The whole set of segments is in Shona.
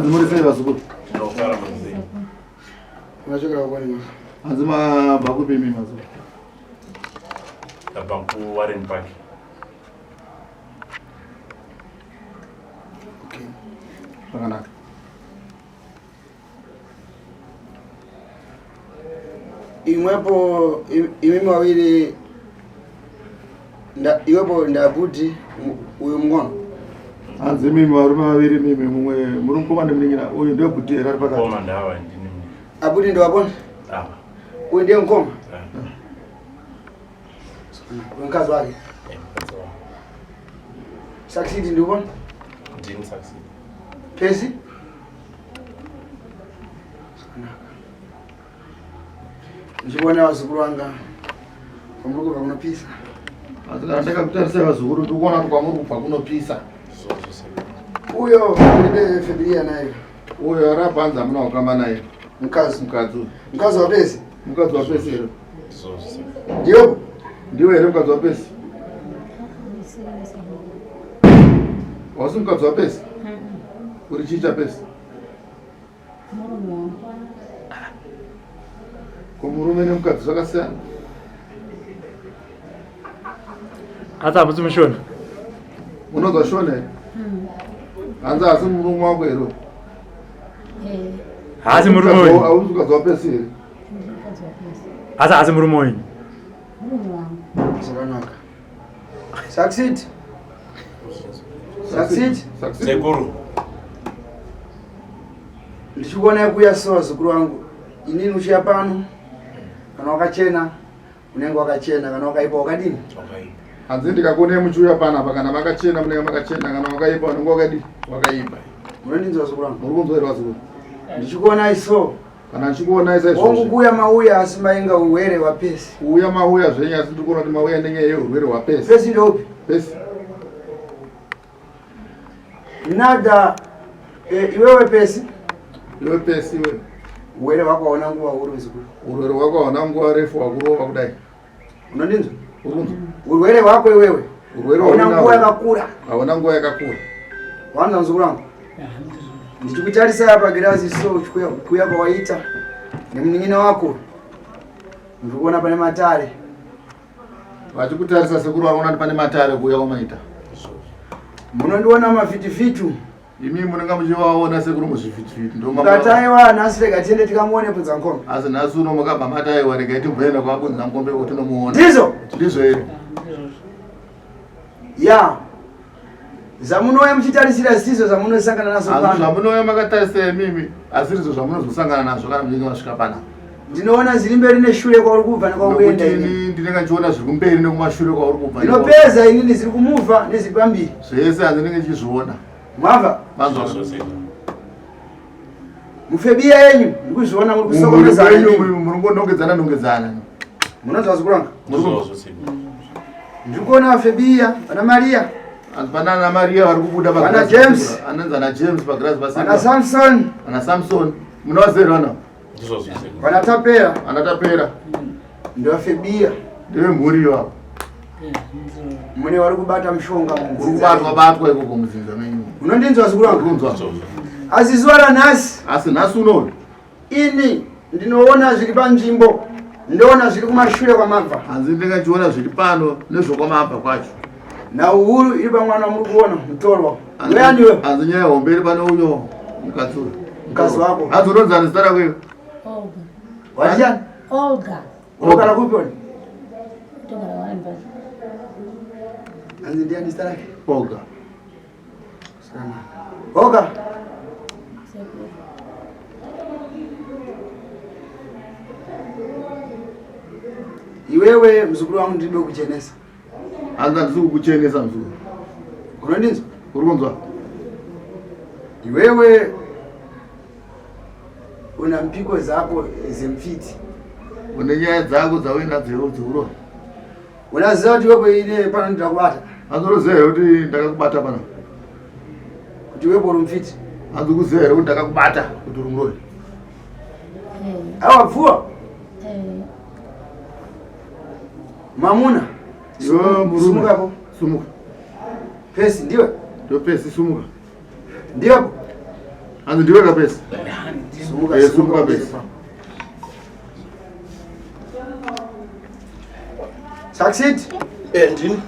Hanzi muri sei vazukuru? Ndinofara muri sei? Machokera kwani? Hanzi mabva kupi imi mazukuru? Ndabva kuWarren Park. Okay. Zvakanaka. Imwepo imimi wawili iwepo ndabuti uyu mngono. Hanzi imimi varume vaviri imimi mumwe muri mukoma nemunin'ina uyu ndiye bhuti here ari pakati? Mukoma ndava ndini. Abuti ndiwapona? Ava. Uyu ndiye mukoma? Ah. Uyu mukadzi wake. Eh, mukadzi wangu. Succeed ndiwapona? Ndini succeed. Pesi? Ndichiona vazukuru vanga kwamuri kubva kunopisa. Asi kana ndakakutarisai vazukuru ndiri kuona kuti kwamuri kubva kunopisa. Uyo ndibe Febiria nayo. Uyo ari apa hanzi hamuna kukamba naye. Mukadzi. Mukadzi uyu. Mukadzi waPesi. Mukadzi waPesi here? Ndiyo. Ndiwe here mukadzi waPesi? Wasi mukadzi waPesi? Uri chii chaPesi? Murume wangu. Ko murume nemukadzi zvakasiyana? Asi hamusi mushona? Unonzwa shona here? Hanzi asi murume wako here? Eh. Haasi murume wenyu? Hausi mukadzi waPesi here? Mukadzi waPesi. Asi haasi murume wenyu? Murume wangu. Zvakanaka. Succeed. Succeed. Succeed. Sekuru. Ndichikuona kuya so vazukuru vangu. Inini uchiya pano kana wakachena unenge wakachena kana wakaipa wakadini? Wakaipa. Hanzi ndikakuonai muchiuya panapa kana makachena munenge makachena kana wakaipa unenge wakadii? Wakaipa. Munondinzwa vazukuru vangu? Muri kunzwa here vazukuru? Ndichikuonai so. Kana ndichikuonai saizvozvi. Hongu kuuya mauya asi mainga urwere hwapesi. Kuuya mauya zvenyu asi ndiri kuona kuti mauya nenyaya yeurwere hwapesi. Pesi ndeupi? Pesi. Nada eh, iwewe pesi. Iwe pesi iwe. Urwere hwako hauna nguva huru muzukuru. Urwere hwako hauna nguva refu hwakurova kudai. Unondinzwa? Urunzwa. Urwere hwako iwewe. Urwere hauna nguva yakakura. Hauna nguva yakakura. Wanza muzukuru wangu. Ndichikutarisa apa girazi so kuya kwawaita nemunin'ina wako. Ndiri kuona pane matare. Vachikutarisa sekuru vanoona kuti pane matare kuuya kwamaita. Munondiona mafitifitu. Imi munenge muchivaona sekuru muzvifitifiti. Mukataiwa nhasi rega tiende tikamuone Bunzankombe. Asi nhasi uno makabva mataiwa regai timboenda kwaBunzankombe kuti tinomuona. Ndizvo? Ndizvo here? Ya. Zvamunouya muchitarisira zvisizvo zvamunosangana nazvo pano. Zvamunouya makatarisira imimi asirizvo zvamunozosangana nazvo kana muchinge masvika panapa. Ndinoona zviri mberi neshure kwauri kubva nekwauri kuenda ini. Nekuti ndinenge ndichiona zviri kumberi nekumashure kwauri kubva. Ndinopedza inini zviri kumuvha nezviri pamberi. Zvese handinenge ndichizviona. Mwabva? Manzwa. Mufebiya yenyu ndikuzviona muri kusokomezana. Muri kunongedzana nongedzana. Munonzwa zvikuranga? Ndiri kuona Febiya, vana Maria. Pana ana Maria vari kubuda pa Ana James. Anonzi ana James pa grass pa Ana Samson. Ana Samson. Munovaziva here vana? Vana Tapera. Ana Tapera. NdivaFebiya. Ndevemhuri ivavo. Mune vari kubata mushonga Uri kubatwa batwa ikoko mudzinza menyu. Unondinzwa zukuru wangu? Unonzwa. Asi zuva ranhasi. Asi nhasi unoyu. Ini ndinoona zviri panzvimbo, ndoona zviri kumashure kwamabva. Hanzi ndinenge ndichiona zviri pano nezvokwamabva kwacho. Nhau huru iri pamwana wamuri kuona mutorwa. Weyani iwe? Hanzi nyaya hombe iri pano uyo mukadzi uyo. Mukadzi wako. Hanzi unonzi ani zita rako iwe? Olga. Wachani? Olga. Unogara kupi wena? Ndogara Warren Park. Hanzi ndiani zita rake? Olga. Olga. Sekuru. Iwewe mzukuru wangu ndiribe kuchenesa. Hanzi handisi kukuchenesa mzukuru. Unondinzwa? Uri kunzwa? Iwewe una mpiko dzako dzemfiti. Une nyaya dzako dzauinadzo dzeuroi. Unaziva kuti iwepo ine pano ndakubata. Hanzi unoziva here kuti ndakakubata pano? Kuti iwepo uri mfiti. Hanzi ukuziva here kuti ndakakubata kuti uri muroyi? Eh. Awa pfuwa. Eh. Mamuna. Iwe murume. Sumukapo. Sumuka. Pesi ndiwe. Ndiwe pesi sumuka. Ndiwe. Hanzi ndiwe kapesi. Sumuka, Eh, sumuka sumuka pesi. Succeed. Eh, ndini.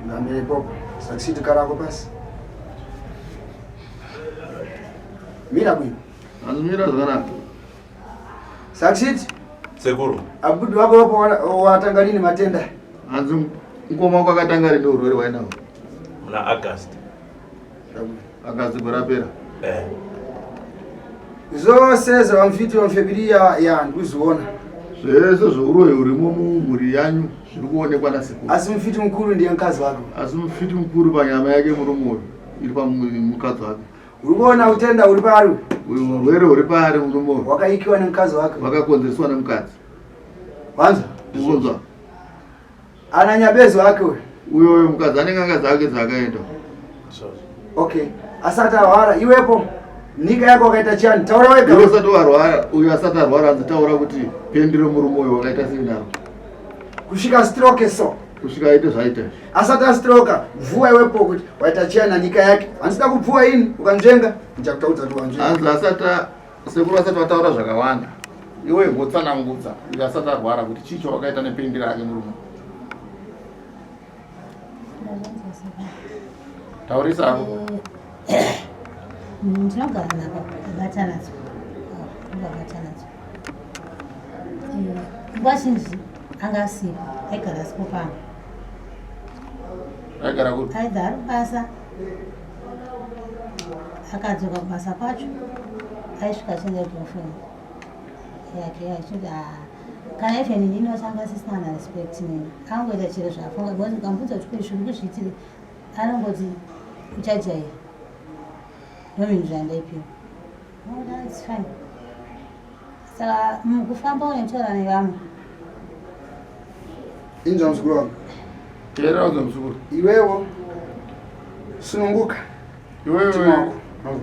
Ndamire ipopo. Succeed karako pasi. Mira bwino. Hanzi mira zvakanaka. Succeed. Sekuru. Abudu wako wapo watanga lini matenda? Hanzi mukoma wako akatanga rini urwere hwainawo? Muna August. Akazi gore rapera. Eh. Zvose zvavamfiti vamfebiria ya ndikuziona. Zvese zveuroyi hurimo mumhuri yanyu zviri kuonekwa nasekuru. Asi mufiti mukuru ndiye mukadzi wako. Asi mufiti mukuru panyama yake murume uyu iri pamukadzi wake. Uri kuona utenda huri paari uyu urwere huri paari murume uyu wakaikiwa nemukadzi wake. Wakakonzereswa nemukadzi. Wanzwa? Unzwa. Ana nyabezo wake uyu. Uyo uyo mukadzi ane n'anga dzake dzakaenda. Okay. Asati arwara iwepo nyika yako wakaita chani taura wega. Iwe usati warwara uyu asati arwara anzi taura kuti pendi remurume uyu wakaita sei naro. Kusvika stroke so. Kusvika aite zvaita. Asati astroka bvuwa iwepo kuti waita chani na nyika yake. Handisida kubvuwa ini ukanzvenga ndichakutaudza kuti wanzvenga. Hanzi asati sekuru vasati vataura zvakawanda. Iwe wotsanangudza uyu asati arwara kuti chii chawakaita nependi rake murume. Taurisa hako. Ndinogara navo kubatanadzo. Kubatanadzo. Nguva zhinji anga asipo, aigara asipo pano. Aigara kupi? Aibva ari kubasa. Akadzoka kubasa kwacho aisvika achienda girlfriend yake achiti ah, kana even inini wacho anga asisina kana respect neni angoita chero zvaafunga because ukamubvunza kuti kuri zviri kuzviitire anongoti uchajaira ndomhinduro yandaipiwa. Oh, it's fine. Saka mukufamba unotaura nevamwe. Inzwa muzukuru wangu. Teerera unzwa muzukuru. Iwewo sununguka. Iwewe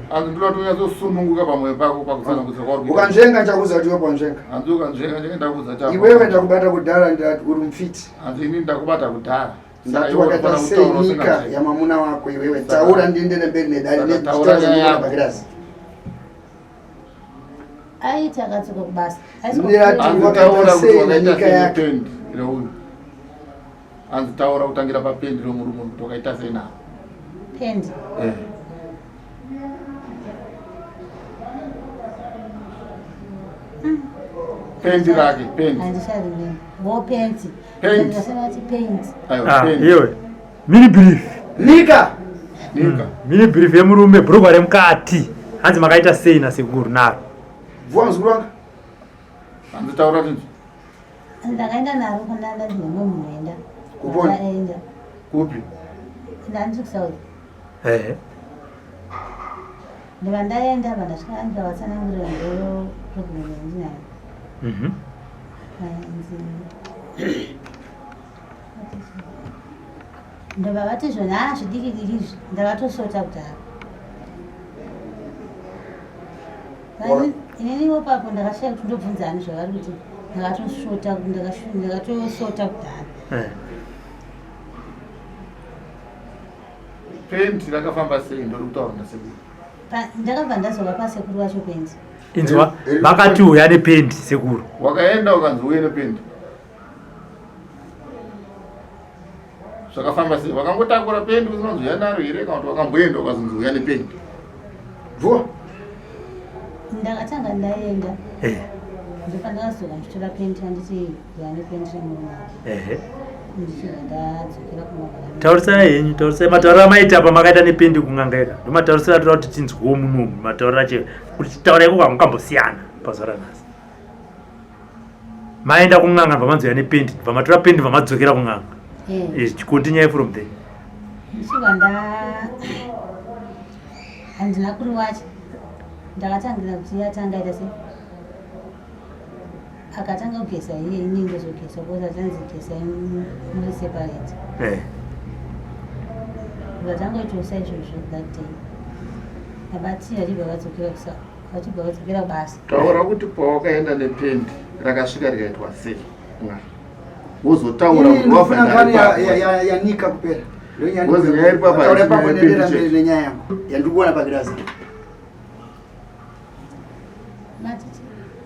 hanzi ndoda kuti unyatsosununguka pamwoyo pako pakutsanangudza kwauri kuita. Ukanzvenga ndichakuudza kuti iwe wanzvenga. Hanzi ukanzvenga ndinenge ndakuudza chako. Iwewe ndakubata kudhara ndati uri mufiti. Hanzi ini ndakubata kudhara. Ndati wakaita sei nyika yamamuna wako iwewe. Taura ndiendere mberi nedare Saka taura nechitaura nyaya yako. pakirasi. Aiti akadzoka kubasa. Ndati Hanzi wakaita taura kuti sei wakaita nenyika sei yake. nependi reuyu. Hanzi taura kutangira papendi remurume kuti wakaita sei naro. Pendi. Eh. Pendi rake, pendi. Handicharemember. Wo pendi. Pendi. Ndasema kuti pendi. Aiwa, Ah, pendi. iwe. Mini brief. Nika. Nika. Mini brief yemurume bhurugwa remukati. Hanzi makaita sei nasekuru naro. Bvuwa muzukuru wangu. Hanzi taura tinzi. Ndakaenda naro kuna ndandine mumwe munhu enda. Kupona? Ndaenda. Kupi? Ndandiri kuSouth. Ehe. Ndobva ndaenda bva ndasvika ndavatsanangurira ndo problem yandinayo. Mhm. Hanzi ndobva vati zvona ah zvidiki diki izvi ndavatosota kudhara. Ininiwo papo ndakashaya kuti ndobvunza ani zvavari kuti ndakatosota ndakatosota kudhara. Eh. Pendi rakafamba sei ndori kutaura nasekuru. Ndakabva ndazova pasekuru vacho pendi. Inzwa vakati uya nependi sekuru. Wakaenda ukanzi uye nependi. Zvakafamba sei? Wakangotakura pendi usina kunzi uya naro here kana kuti wakamboenda ukazonzi uya nependi? Bvuwa. Ndakatanga ndaenda. Eh. Ndopandakazoka ndichitora pendi handiti uya nependi remurume wako. Ehe. Ndichibva ndadzokera kumba. Taurisai henyu, taurisai matauriro amaita apa makaita nependi kun'anga ika. Ndomatauriro atoda kuti tinzwewo munomu matauriro acho kuti taura iko kwakambosiyana pazuva ranhasi. Maenda kun'anga bva manzouya nependi, bva matora pendi bva madzokera kun'anga. Eh. Eh, continue from there. Ndichibva nda handina kuriwacha. Ndakatangira kuti yatanga ita sei? Akatanga kugeza iye ini ndozogeza because achanzi gezai muri separate. Eh. Vatangoitawo saizvozvo that day. Vabati vachibva vadzokera kusa vachibva vadzokera kubasa. Taura kuti pawakaenda nependi rakasvika rikaitwa sei. Wozotaura Ini kuti wabva ndofuna naro ngani ipapo. yanika kupera. Because nyaya iri papa Taura haisi ipapo nyaya nendera yependi mberi chete. nenyaya yangu yandiri kuona pagirazi. Matiti.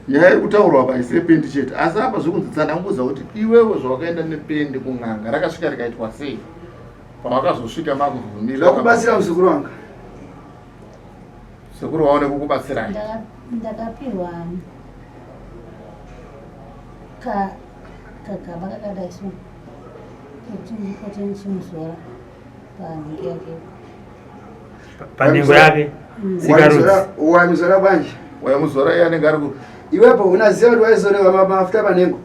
Nyaya iri kutaurwa apa haisi yependi chete, asi apa zvekunzi tsanangudza kuti iwewe zvawakaenda nependi kun'anga rakasvika rikaitwa sei pawakazosvika makuzomira. Zvakubatsira muzukuru wangu. Sekuru vaone kukubatsirai. Ndakapihwa ka kagaba kakadai so kuti ndipote ndichimuzora panhengo yake. Panhengo yake. Sikarudzi. Waimuzora bwanji? Waimuzora iye anenge ari ku Iwepo unaziva kuti waizorewa mafuta panhengo?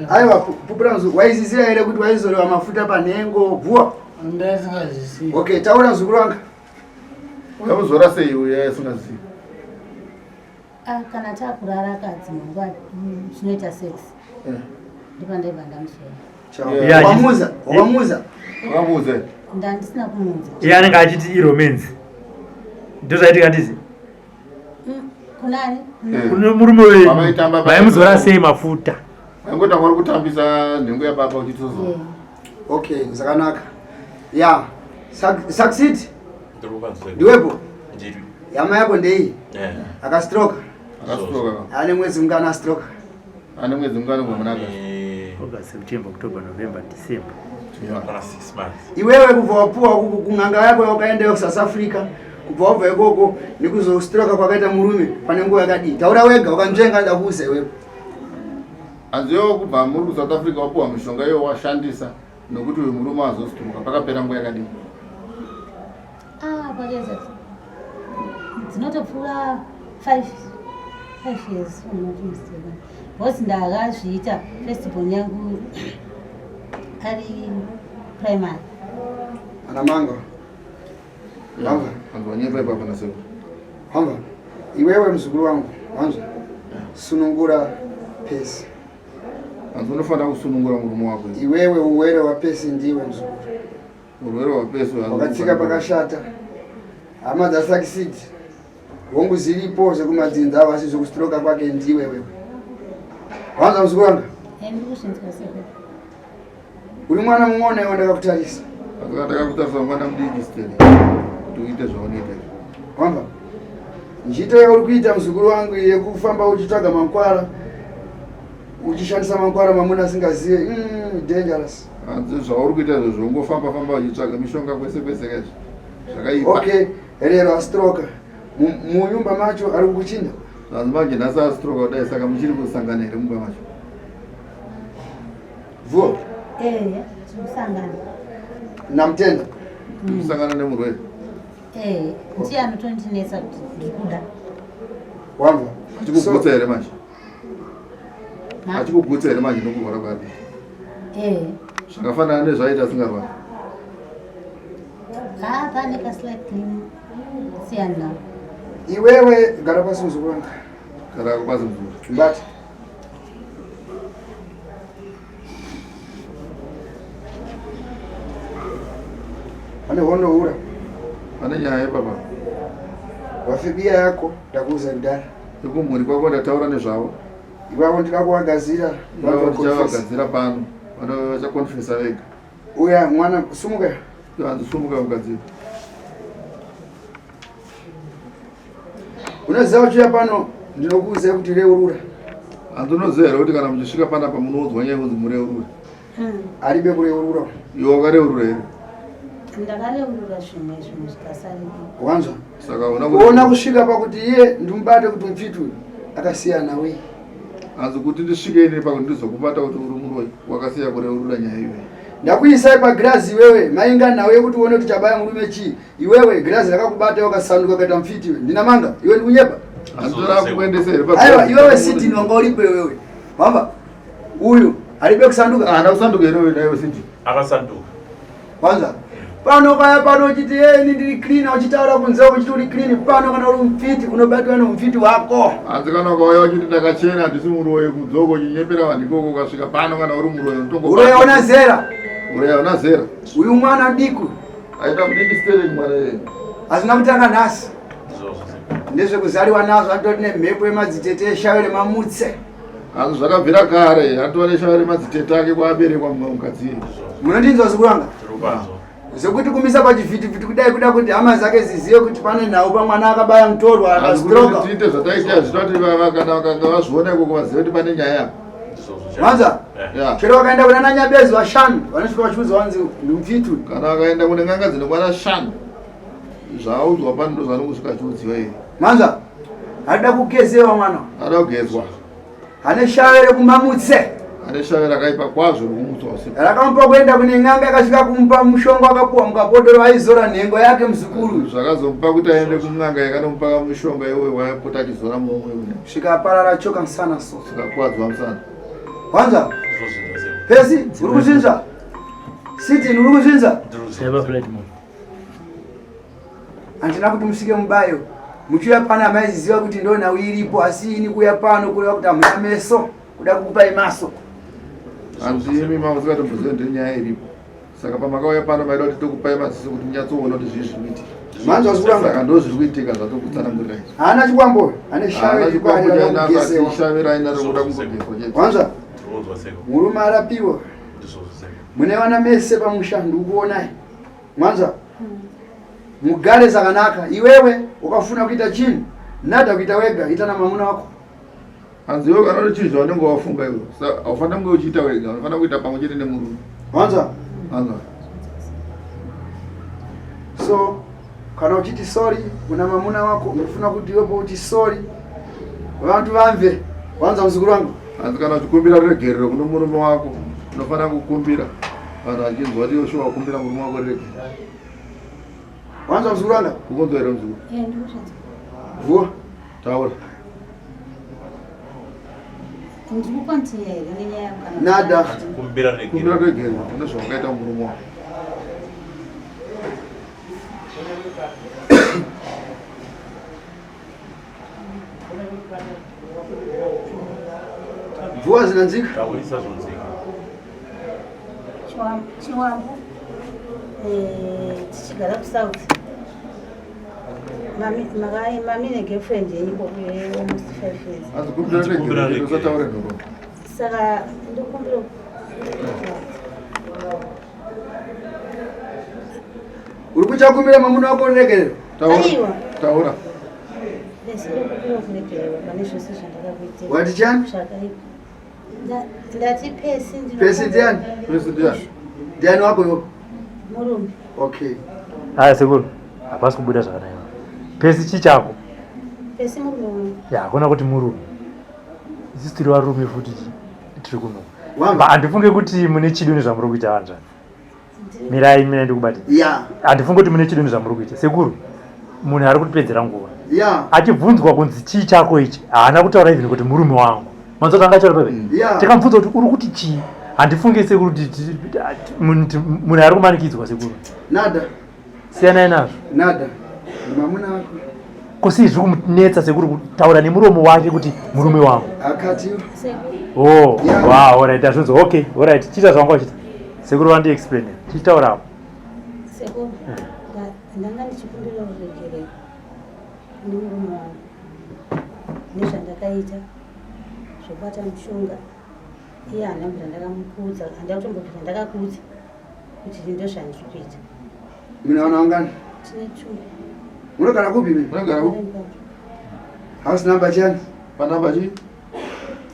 Aiwa, pupura muzukuru, waiziziva here kuti waizorewa mafuta panhengo? Bvuwa. Ndasingazvisiyi. Okay, taura muzukuru wanga. Waimuzora sei uye asingazivi? Ah, kana takurara kadzimwe nguva zvinoita sex ndipo ndaibva ndamusora. Chao. Yeah, Wamuza, wamuza. Wakamuudza here? Ndandisina kumuudza. Iye anenge achiti iromance. Ndozvaitika ndizi. Kunani? Kune murume wenyu. Pamaitamba pa- Maimuzora sei mafuta? Waingotanga uri kutambisa nhengo yababa uchitozora. Yeah. Okay, zvakanaka. Yeah. Succeed. Ndiri kupanzwa. Ndiwepo. Ndiri. Yama yako ndeiyi. Eh. Akastroke. Akastroka. Ane mwedzi mungani astroke? Ane mwedzi mungani kubva muna August? August, September, October, November, December. Kana 6 months. Iwewe kubva wapuwa kun'anga yako yaukaendayo kuSouth Africa, kubva wabva ikoko nekuzostroka kwakaita murume pane nguva yakadii? Taura wega ukanzvenga ndakuuza iwewe. Hanziyo kubva muri kuSouth Africa wapuwa mishonga iyo washandisa nokuti uyu murume azostroka pakapera nguva yakadii? Ah, pakaita dzinotopfuura 5 years if I'm not mistaken. Because ndakazviita first born yangu ari primary. Ana manga. Hamba. Hanzi wanyepa ipapo nasekuru. Hamba. Iwewe muzukuru wangu, wanzwa? Sunungura pesi. Hanzi unofanira kusunungura murume wako. Iwewe uwere wapesi ndiwe muzukuru. Urwere hwapesi Wakatsika pakashata. Hama dzaSucceed. Hongu ziripo zvekumadzinza avo asi zvekustroka kwake ndiwe wewe. Wanzwa muzukuru wangu? Ndiri kuzvinzwa sekuru. Uri mwana mumwe iwe ndakakutarisa. Asi ndakakutarisa mwana mudiki steli kuti uite zvaunoita izvi. Wamba. Njito yauri kuita muzukuru wangu yekufamba uchitsvaga mankwara uchishandisa mankwara mamwe asingazive dangerous. Hanzi zvauri kuita izvo zvongofamba famba uchitsvaga mishonga kwese kwese kaizvi. Zvakaipa. Okay, rero astroka. Munyumba macho ari kukuchinda. Hanzi manje nhasi astroka kudai saka muchiri kusangana here mumba macho? Vuo. Tiri kusangana. Namutenda. Tiri kusangana nemurwere. Ndiye anotondinetsa kuti ndiri kuda. Wamva. Achikugutsa here manje? Achikugutsa here manje nokurwara kwake? Zvakafanana nezvaita asingarwari. Pane ka slightly siyana. Iwewe gara pasi muzukuru wangu. Gara pasi muzukuru. Bata. Pane hondo ura. Pane nyaya yepapa. Wafibia yako ndakuuza kudara. Yekumhuri kwako ndataura nezvavo. Ivavo ndida kuvagadzira. Ivavo ndichavagadzira pano. Vano vachakonfesa vega. Uya mwana sumuka. Hanzi sumuka ugadzire. Unoziva uchiuya pano ndinokuudzai kuti reurura. Hanzi unoziva here kuti kana muchisvika panapa munoudzwa nyaya yekunzi mureurure? Aribe kureurura. Iwe wakareurura here? Ndakareurura zvimwe zvinhu zvikasarira. Wanzwa? Saka una Kuona kusvika pakuti iye ndimubate kuti mupfiti uyu akasiyana wei. Hanzi kuti ndisvike ini pakuti ndizokubata kuti uri muroyi wakasiya kureurura nyaya iyoyi. Ndakuisai pagirazi iwewe mainga nhau yekuti uone kuti chabaya murume chii. Iwewe girazi rakakubata wakasanduka ukaita mupfiti iwe. Ndina manga iwe ndikunyepa. Hanzi rakuendesa here pagirazi? Aiwa iwewe Sidney wanga uripo iwewe. Wamba uyu aribe kusanduka. Haana kusanduka here uyu naiwe Sidney? Akasanduka. Kwanza pano paya pano uchiti yeye ini ndiri clean uchitaura kunze uchiti uri clean pano kana uri mupfiti unobatwa nemupfiti wako. Hanzi kana ukauya uchiti ndakachena handisi muroyi kudzoko uchinyepera vanhu ikoko ukasvika pano kana uri muroyi unotongo Uroyi hauna zera. Uroyi hauna zera. Uyu mwana diku. Aita mudiki stereki mwana iyeye. Hazvina kutanga nhasi. Ndezvekuzariwa nazvo atori nemhepo yemadzitete eshayo remamutse. Asi zvakabvira kare atova neshave remadzitete ake kwaaberekwa mumwe mukadzi. Munondinzwa zvikuranga? Zvekuti kumisa pachivhitivhiti kudai kuda kuti hama dzake zizive kuti pane nhau pamwana akabaya mutorwa akastroka. Tiite zvataita zvinoda kuti kana vakanga vazviona ikoko vazive kuti pane nyaya. Wanza? Chero vakaenda kuna nanyabezi vashanu vanosvika vachiudzwa vanzi ndimupfitu. Kana vakaenda kune n'anga dzinokwana shanu zvaaudzwa pano ndozvaanongosvika achiudziwa iye. Manza? Anoda kugezewa mwana. Anoda kugezwa. Ane shave rekumamutse. Ane shave rakaipa kwazvo rekumutswa usiku. Rakamupa kuenda kune n'anga akasvika kumupa mushonga wakapuwa mukabhodhoro aizora nhengo yake muzukuru. Zvakazomupa kuti aende kun'anga yakanomupa mushonga iwoyo waipota achizora muhomwe une. Svika aparara choka musana so. Svika kuwadzwa musana. Wanza? Pesi, uri kuzvinzwa? Sitini uri kuzvinzwa? Handina kuti musvike mubayo. Muchiuya pano hamaiziva kuti ndo nhau iripo asi ini kuuya pano kureva kuti hamuna meso kuda kukupai maso. Hanzi imi mamusikatomboziva ndine nyaya iripo. Saka pamakauya pano maida kuti tokupai maziso kuti munyatsoona kuti zvii zviri kuitika. Manzwa zviri kuramba. Saka ndo zviri kuitika zvatokutsanangurira izvi. Haana chikwambo, ane shave chikwambo chainaro asi shave rainaro kuda kungogezwa chete. Wanzwa? Murume arapiwa. Mune vana mese pamusha ndikuonai. Mwanza mugare zakanaka. Iwewe ukafuna kuita chinhu nada kuita wega, ita na mwamuna wako. Hanzi iwe kana uri chinhu chaunenge wafunga iwe, haufanira kunge uchiita wega, unofanira kuita pamwe chete nemurume. Mwanza? Mwanza. So kana uchiti sorry una mwamuna wako unofuna kuti iwepo uti sorry vantu vamve. Wanza muzukuru wangu. Hanzi kana uchikumbira ruregerero kune murume wako unofanira kukumbira vanhu vachinzwa kuti Yoshua wakumbira murume wako ruregerero. Wanzwa muzukuru wanga? Ukunzwa here muzukuru? Eh, ndikuzvinzwa. Vuwa. Taura. Ndiri kukontinya here nenyaya yangu kana Nada. Kumbira Kumbira regerero. ruregerero kune zvawakaita murume wako. Vuwa zinanzika. Taurisa zvonzika. Chiwambu eh, tichigara kusouth mami negirlfriend yenyu almost 5 years. Asi kumbira regerero usataure nhoroondo. Saka ndokumbira Uri kuchakumbira mwamuna wako ruregerero? Taura. Taura. Wati chani? Ndati pesi Pesi ndiani? Pesi ndiani? Ndiani wako iwe? Murume. Okay. Haya sekuru, hapasi kubuda zvakanaka. Pesi chii chako? Pesi murume wangu. Ya, hakuna kuti murume. Isusu tiri varume futi tiri kuno. Handifunge kuti mune chido nezvamuri kuita vanzvani. Mirai mirai ndikubate. Yeah. Handifunge kuti mune chido nezvamuri kuita. Sekuru, munhu ari kutipedzera nguva. Yeah. Achibvunzwa kunzi chii chako ichi, haana kutaura even kuti murume wangu. Manzwa tanga achitaura pepe. Yeah. Tikamubvunza kuti uri kuti chii? Handifunge sekuru kuti munhu ari kumanikidzwa sekuru. Nada. Siyanai nazvo. Nada. Mwamuna wako. Ko sei zviri kumunetsa sekuru kutaura nemuromo wake kuti murume wangu? Akati. Oh, Yeah. wow, all right, azvinzwa. Okay, all right. Chiita zvawanga uchiita. Sekuru vandi explain. Chichitaura apo. Sekuru, ndanga ndichikumbira ruregerero nemurume wangu nezvandakaita zvekubata mushonga iye handina kubvira ndakamukuudza handina kutombobvira ndakakuudza kuti ndozvandiri kuita. Mune vana vangani? Tine two. Munogara kupi imi? Munogara kupi? House number chani? Panamba chi?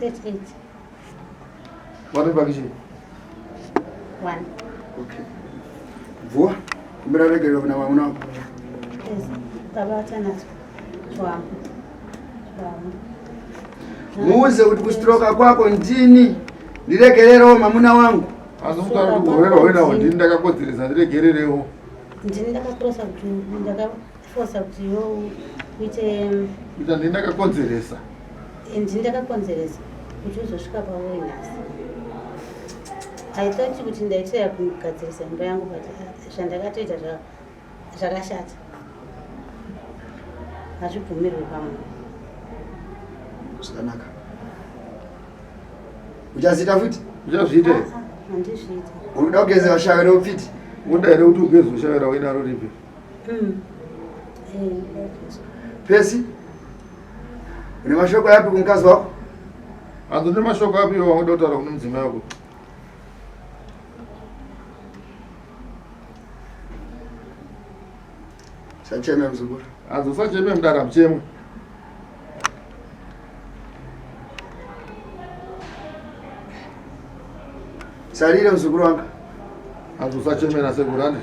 38. Wari paki chi? 1. Okay. Vuwa, kumbira regerero kuna mwamuna wako. Yes, baba vatanatswa. Chiwambu. Chiwambu. Muuze kuti kustroka kwako ndini ndiregererewo mwamuna wangu. Asi kutaura kuti urwere hwainawo ndini ndakakodzeresa ndiregererewo. Ndini ndakakosa kuti ndakafosa kuti iwe uite Kuita ndini ndakakonzeresa. Ndini ndakakonzeresa kuti uzosvika pauri nhasi. I thought kuti ndaitira kugadzirisa imba yangu but zvandakatoita zvakashata. Hazvibvumirwe pamwe. Zvakanaka. Uchaziita futi? Uchazviita here? Handizviita. Uri kuda kugeza shave reupfiti? Unoda here kuti ugezwe shave rauinaro ripi? Pesi? Une mashoko yapi kumukadzi wako? Hanzi une mashoko api iwe waunoda kutaura kune mudzimai wako? Sacheme muzukuru. Hanzi usacheme mudara muchemwe. Sarire muzukuru wanga. Hanzi usacheme nasekuru handi.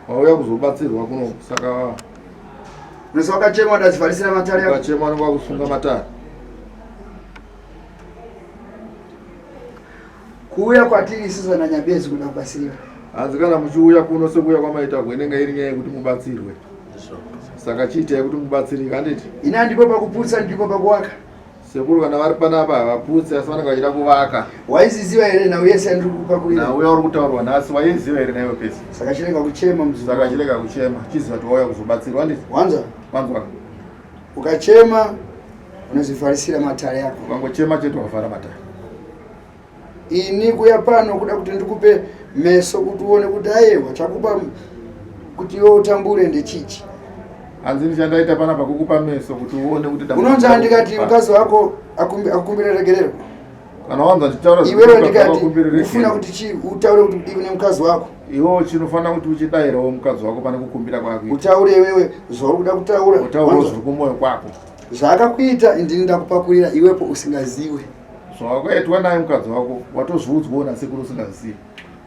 Wauya kuzobatsirwa kuno saka Unose wakachema wadazivharisira matare yako. Ukachema unenge wakusunga matare. Kuuya kwatiri isusu vana Nyabezi kuda kubatsiriwa. Hanzi kana muchiuya kuno sekuuya kwamaita inenge iri nyaya yekuti mubatsirwe. Saka chiitai kuti mubatsirike handiti? Ini handipo pakuputsa ndipo pakuwaka. Sekuru kana vari panapa havaputsi asi vanenge vachida kuvaka. Waiziziva here nhau yese yandiri kukupakurira? Nhau yauri kutaurwa nhasi waiziva here naiwe pese? Saka chirega kuchema muzukuru. Saka chirega kuchema chiziva kuti wauya kuzobatsirwa handiti? Wanzwa? Wanzwa. Ukachema unozvivharisira matare ako. Ukangochema chete wavhara matare. Ini kuya pano kuda kuti ndikupe meso kuti uone kuti ayewa chakupa kuti iwe utambure ndechichi. Hanzi ndichandaita panapa kukupa meso kuti uone kuti unonzi ndikati mukadzi wako akukumbire regerero. Kana wanza ndichitaura iwewe ndikati ufuna kuti chi utaure kuti iwe nemukadzi wako. Iwewe chinofanira kuti uchidairawo mukadzi wako pane kukumbira kwako. Utaure iwewe zvauri kuda kutaura. Utaure zviri kumwoyo kwako. Zvaakakuita ndini ndakupakurira iwepo usingaziwe. Zvawakaitwa naye mukadzi wako watozviudzwawo nasekuru usingazivi.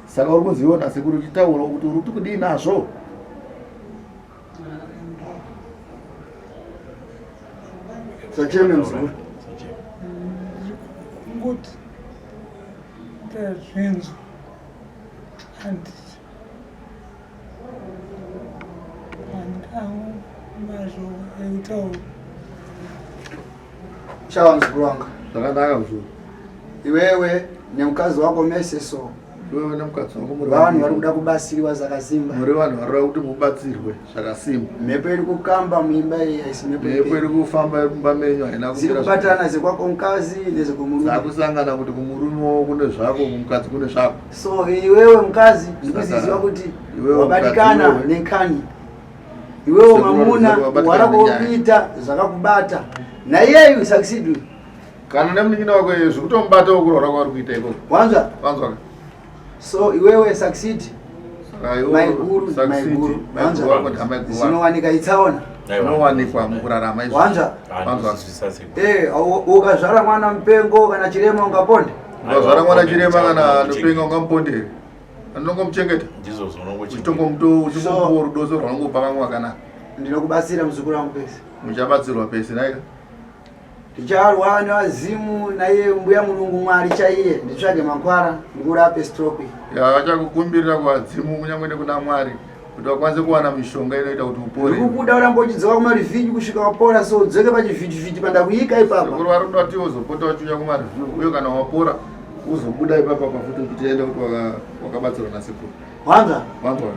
Saka uri kunzi iwe nasekuru uchitaura kuti uri kuti kudii nazvo? Sacheme muzukuru. Kungoti ndazvinzwa handiti handangu mashoko ekutaura. Chawa muzukuru wangu. Zvakanaka muzukuru. Iwewe nemukadzi wako mese so. Iwewe nemukadzi wako muri vanhu vari kuda kubatsirwa zvakasimba. Muri vanhu vari kuda kuti mubatsirwe zvakasimba. Mhepo iri kukamba muimba iyi haisi mhepo. Mhepo iri kufamba mumba menyu haina kumira. Dziri kubatana zekwako mukadzi nezekumurume. Dzakusangana kuti kumurume wako kune zvako kumukadzi kune zvako. So iwewe mukadzi ndikuziziva kuti wabatikana nenkani. Iwewe mamuna wara kuita zvakakubata. Naiyeyu succeed. Kana nemunin'ina wako iye zvikutomubatawo kurwara kwaari kuita ikoko. Wanzwa? Wanzwa. So iwewe succeed. Maiguru, maiguru. Wanzwa? Zvinowanika itsaona. Zvinowanikwa mukurarama izvo. Wanzwa? Wanzwa. Eh, ukazvara mwana mupengo kana chirema ungaponde. Ukazvara mwana chirema kana mupengo ungamuponde here? Anongomuchengeta. Ndizvo zvinongochengeta. Uchitongomuto uchingomupa rudo sezvaunongopa vamwe vakanaka. Ndinokubatsira muzukuru wangu pese. Muchabatsirwa pese naika. Ndicharwa nevazimu naiye mbuya mulungu mwari chaiye nditsvage makwara ndikurape stroke. Ya vachakukumbirira kuvadzimu kunyange nekuna mwari kuti vakwanise kuwana mishonga inoita kuti upore. Ndikukuda uramba uchidzoka kumareview kusvika wapora so udzoke pachivhitivhiti pandakuyika ipapa. Sekuru vari kuda kuti uzopota uchiuya kumareview uye kana wapora uzobuda ipapa pafuti uchitienda kuti wakabatsirwa nasekuru. Wanza? Wanzwa.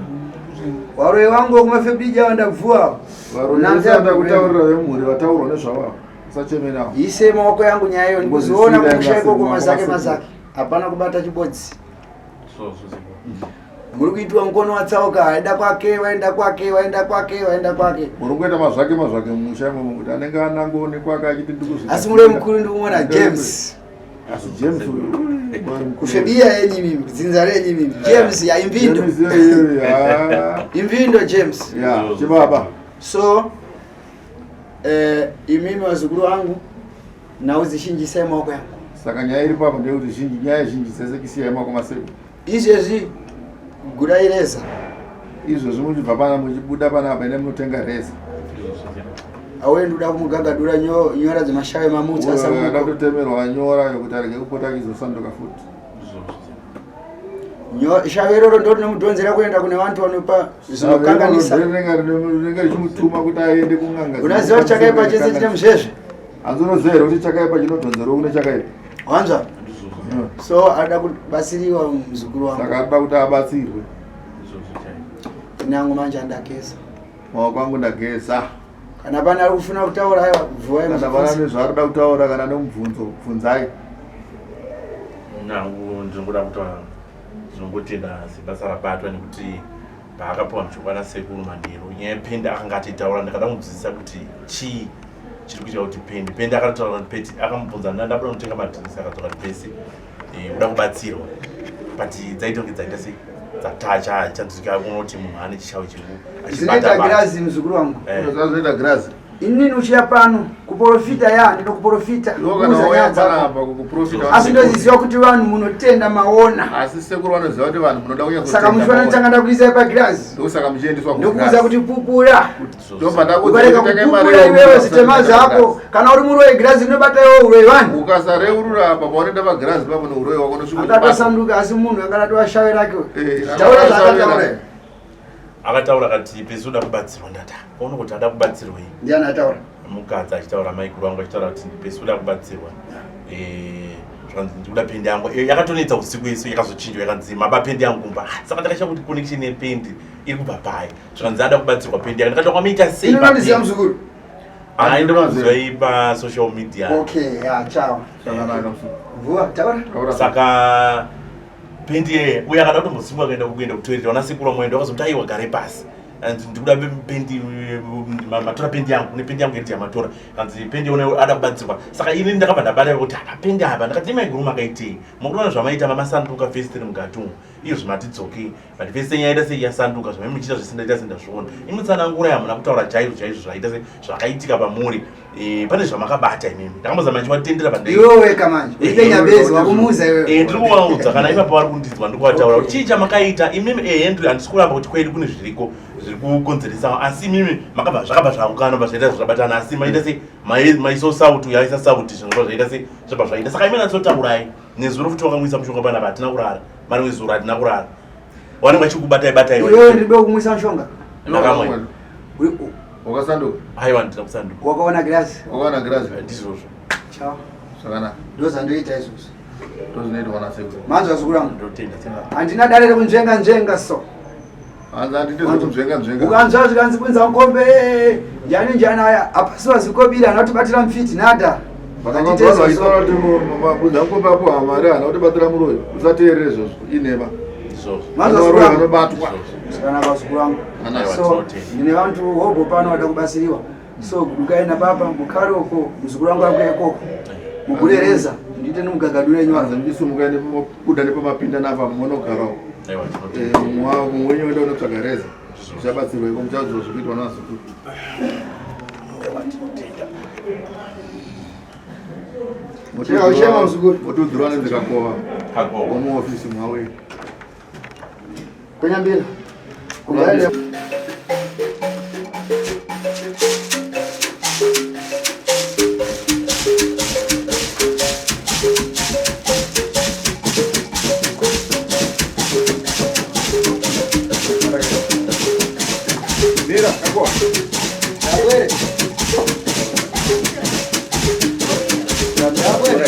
Varoyi vangu vekumafebija vandabvuwa. Varoyi vese vandakutaurira vemhuri vataurwa nezvavo usacheme navo. Ise maoko yangu nyaya iyo ndikuzoona kumusha ikoko mazake mazake. Hapana kubata chibodzi. Muri kuitwa mukono watsauka aenda kwake waenda kwake waenda kwake waenda kwake. Muri kuita mazvake mazvake mumusha imomo kuti anenge anangoonekwa ake achiti ndikuzvi. Asi muroyi mukuru ndikumuona James. Asi James uyu kufebia yenyu imimi dzinza renyu imimi James ya imvindo imvindo James ya chibaba so eh, imimi vazukuru vangu nhau dzizhinji maoko yangu saka nyaya iri papo ndeyekuti zhinji nyaya zhinji dzese kisiyai maoko maseku izvezvi gurai reza izvezvi muchibva pana muchibuda panapa ine munotenga reza auye ndoda kumugagadura nyora dzemashavi mamutsa ada kutotemerwa nyora yokuti arege kupota achizosanduka futi shavi iroro ndo rinomudhonzera kuenda kune vantu vanopa zvinokanganisa rinenge richimutuma kuti aende kun'anga unaziva kuti chakaipa chese chine muzvezve hanzi unoziva here kuti chakaipa chinodhonzerwa kune chakaipa wanzwa so anoda kubatsiriwa muzukuru wangu saka anoda kuti abatsirwe ini angu manje andageza maoko angu ndageza kana pane ari kufuna kutaura aiwa bvuwai kana pana nezvaarikuda kutaura kana nemubvunzo bvunzai nangu ndinongoda kutaura ndinongotenda sebasa rabatwa nekuti paakapiwa mushonga nasekuru manheru nyaya yependa akanga atitaura ndakada kunzwisisa kuti chii Chiri kuita kuti pendi pendi akatotaura kuti peti akamubvunza ndabuda kunotenga madrinks akadzoka kuti pesi eh, uda kubatsirwa but dzaita kunge dzaita sei dzatacha chanzwika unoti munhu ane chishawo chiku Zvinoita girazi muzukuru wangu. Eh. Zvinoita girazi. Inini uchiya pano kuporofita ya ndinokuporofita Iwe kana kuuza wauya nyaya dzako. panapa kukuprofita Asi ndoziziva kuti vanhu munotenda maona. Asi sekuru vanoziva kuti vanhu munoda kunyatso Saka muchiona nditanga ndakuisai pagirazi. Ndosaka muchiendeswa Ndokuudza kuti pupura. Ndobva ndakuudza Ukarega kuti tangai kupupura mareurura iwewe usati zvitema maenda zvako. pagirazi. Kana uri muroyi girazi rinobata iwewe uroyi wani. Ukasareurura apa paunoenda pagirazi papo neuroyi wako unosvika uchibata. Akatosanduka asi munhu akatova shavi rake. Eh, Taura akatova zvaakataura. shavi Akataura akati pesi uda kubatsirwa ndati "Ah, uona kuti ada kubatsirwei Ndiani ataura? Mukadzi achitaura maikuru vangu achitaura kuti pesi uda kubatsirwa Eh, zvakanzi ndikuda pendi yangu Eh, yakatonetsa usiku isu yakazochinjwa yakanzi maba pendi yangu kumba Ah, saka ndakasha kuti connection yependi iri kubva pai zvakanzi ada kubatsirwa pendi yake ndakati kwamaita sei Ino nondiziva papendi?" muzukuru. Ah, ndinokuziva pa social media Okay, ya ciao. Zvakanaka muzukuru. Vuwa, taura. Taura. Saka pendi yeye uye akada kutombosimuka kuenda kuenda kutoilet wana sekuru vamwe wakazomuti aiwa gare pasi and ndikuda pendi matora pendi yangu kune pendi yangu yedhi yamatora kanzi pendi yona ada kubatsirwa saka ini ndakabva ndabata kuti apa pendi apa ndakati maiguru makaitei mukutoona zvamaita mamasanduka vhesi tiri mukati umu iyo zvimatidzokei but vhesi yenyu yaita sei yasanduka zvamai muchiita zvese ndaita sendazviona imi tsanangura hamuna kutaura chaizvo chaizvo zvaita se zvakaitika pamuri Eh, pane zvamakabata imimi ndakambozama ndichivatendera pandai Iwe weka manje. Uite nyabezi wakumuza iwewe. Eh, ndiri kuvaudza kana ipapo vari kundinzwa ndiri kuvataura kuti chii chamakaita imimi eh, Henry handisi kuramba kuti kwedu kune zviriko zviri kukonzeresa asi imimi makabva zvakabva zvaungana bva zvaita zvabatana asi maita sei maiso sauti yaisa sauti zvinobva zvaita sei zvabva zvaita saka imi natsotaurai nezuro futi wakamwisa mushonga panapa hatina kurara marimwe zuro hatina kurara vanenge vachikubatai batai Iwewe ndiri kumwisa mushonga. ndakamwe Wakasanduka. Aiwa ndina kusanduka. Wakaona girazi. Wakaona girazi. Ndizvozvo. Ciao. Zvakanaka. Ndozvandoita izvozvo. Ndozvinoitwa nasekuru. Manzwa zukuru wangu. Ndotenda. Handina dare rekunzvenga nzvenga so. Hanzi handite zvekunzvenga nzvenga. Ukanzwa zvikanzi kunza mukombe njani njani aya apasi wazikobira hana kutibatira mfiti nada. Vakanzwa vachitaura kuti bunza mukombe apo hamari hana kutibatira muroyi. Usateerere izvozvo inhema. Ndizvozvo. Manzwa zukuru Varoyi wangu. vanobatwa. Zvakanaka zukuru wangu. Anaiwa, So tinotenda. ndine vantu hobho pano vada kubatsiriwa. So gudukai napapa mukare uko muzukuru wangu akuya ikoko. Mugurereza ndiite nemugagadure Hanzi nyora. muchisimuka nemubuda nepamapinda napa munogara uko. Aiwa tinotenda. Eh, mumwe wenyu wenda unotsvaga reza. Muchabatsirwa iko muchaudzwa zvekuitwa navazukuru. Aiwa tinotenda. Chema muzukuru. Motodzurwa nenzikakova. Kagowa. Womuofisi mwawe. Kunyambira. Kugaire. Mira, kakoa. Akwere. Akwere.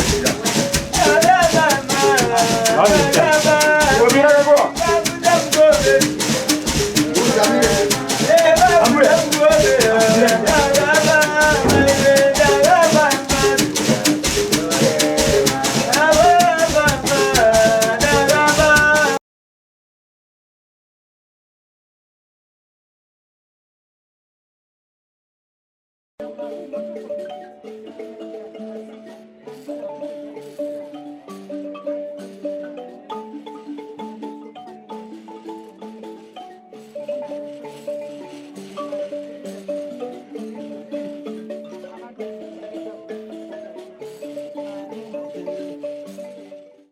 Mira, kakoa.